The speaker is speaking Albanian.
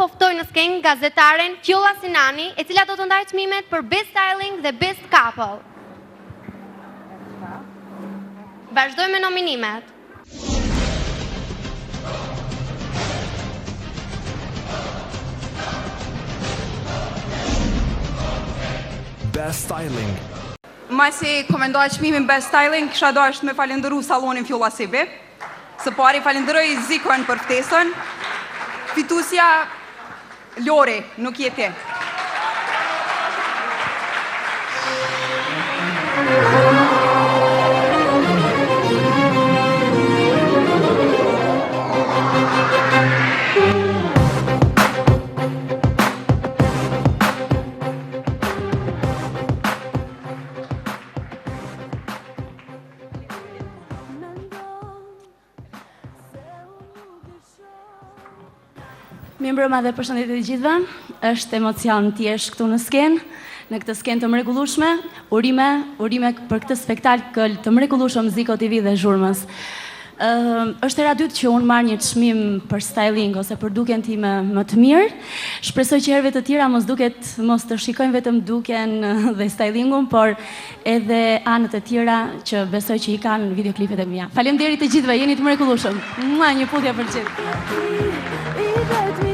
Po ftoj në skenë gazetaren Fjolla Sinani, e cila do të ndajë çmimet për Best Styling dhe Best Couple. Vazhdojmë me nominimet. Best Styling. Masi kom me nda çmimin Best Styling, kisha dashtë me falenderu sallonin Fjolla Sebi. Së pari falenderoj Zikon për ftesën. Fitusja Lori, nuk je ti. Mirëmbrëma dhe përshëndetje të gjithëve. Është emocion të jesh këtu në skenë, në këtë skenë të mrekullueshme. Urime, urime për këtë spektakël të mrekullueshëm Ziko TV dhe Zhurmës. Ë, është hera e dytë që unë marr një çmim për styling ose për dukjen time më të mirë. Shpresoj që herëve të tjera mos duket, mos të shikojmë vetëm dukjen dhe stylingun, por edhe anët e tjera që besoj që i kanë videoklipet e mia. Faleminderit të gjithëve, jeni të mrekullueshëm. Mua një puthje për të gjithë.